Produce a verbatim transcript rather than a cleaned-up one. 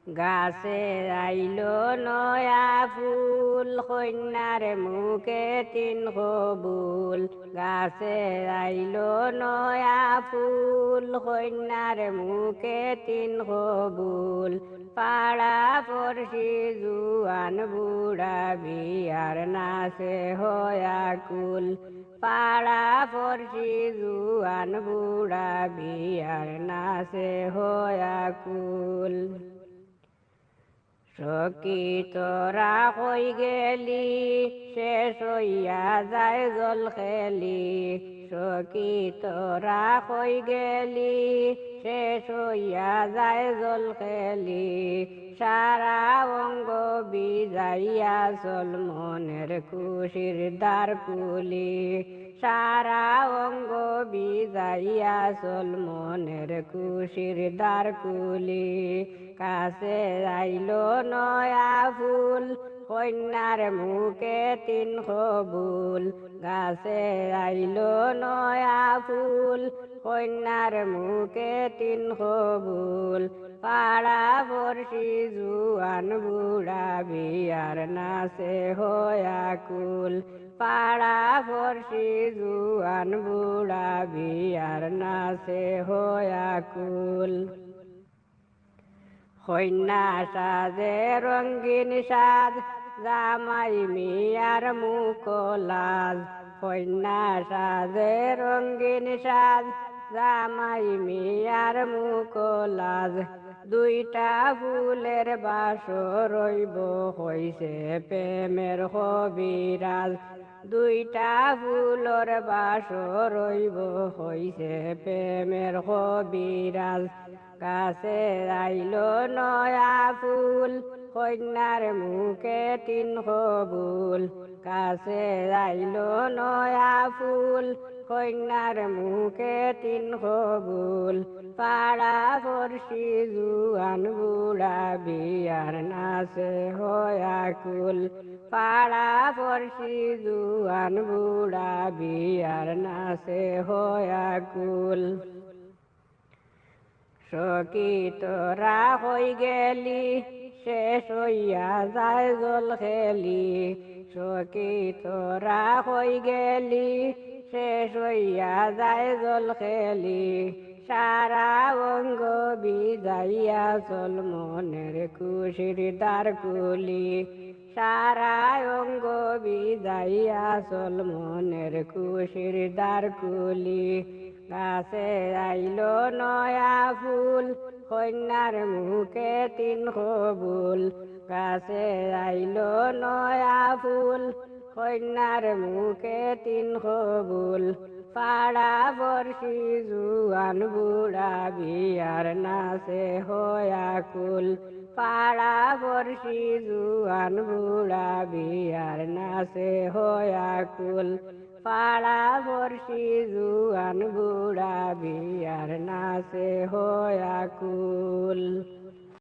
গাছে আইলো নয়া ফুল, কইন্যার মুখে তিন কবুল। গাছে আইলো নয়া ফুল, কইন্যার মুখে তিন কবুল। পাড়া পড়শি জুয়ান বুড়া বিয়ার নাচে হয়া কুল। পাড়া পড়শি জুয়ান বুড়া বিয়ার নাচে হয়া কুল। সখী তোরা কই গেলি, শেষ হইয়া যায় জল খেলি। সখী তোরা কই গেলি, শেষ হইয়া যায় জল খেলি। সারা অঙ্গ ভিজাইয়া চল মনের খুশির দ্বার খুলি। সারা অঙ্গ ভিজাইয়া চল মনের খুশির দ্বার খুলি। গাছে আইলো নয়া ফুল, কইন্যার মুখে তিন কবুল। গাছে আইলো নয়া ফুল, কইন্যার মুখে তিন কবুল। পাড়া পড়শি জুয়ান বুড়া বিয়ার নাচে হয়া কুল। পাড়া পড়শি জুয়ান বুড়া বিয়ার নাচে হয়া কুল। কইন্যা সাজে রঙিন সাজ, জামাই মিয়ার মুখ লাজ। কইন্যা সাজে রঙিন সাজ, জামাই মিয়ার মুখ লাজ। দুইটা ফুলের বাসর রইব, কইছে প্রেমের কবিরাজ। দুইটা ফুলর বাসর রইব, কইছে প্রেমের কবিরাজ। গাছে আইলো নয়া ফুল, কইন্যার মুখে তিন কবুল। গাছে আইলো নয়া ফুল, কইন্যার মুখে তিন কবুল। পাড়া পড়শি জুয়ান বুড়া বিয়ার নাচে হয়া কুল। পাড়া পড়শি জুয়ান বুড়া বিয়ার নাচে হয়া কুল। সখী তোরা কই গেলি, শেষ হইয়া যায় জল খেলি। সখী তোরা কই গেলি, শেষ হইয়া যায় জল খেলি। সারা অঙ্গ ভিজাইয়া চল মনের খুশির দ্বার খুলি। সারা অঙ্গ ভিজাইয়া চল মনের খুশির দ্বার খুলি। গাছে আইলো নয়া ফুল, কইন্যার মুখে তিন কবুল। গাছে আইলো নয়া ফুল, কইন্যার মুখে তিন কবুল। পাড়া পড়শি জুয়ান বুড়া বিয়ার নাচে হয়া কুল। পাড়া পড়শি জুয়ান বুড়া বিয়ার নাচে হয়া কুল। পাড়া পড়শি জুয়ান বুড়া বিয়ার নাচে হয়া কুল।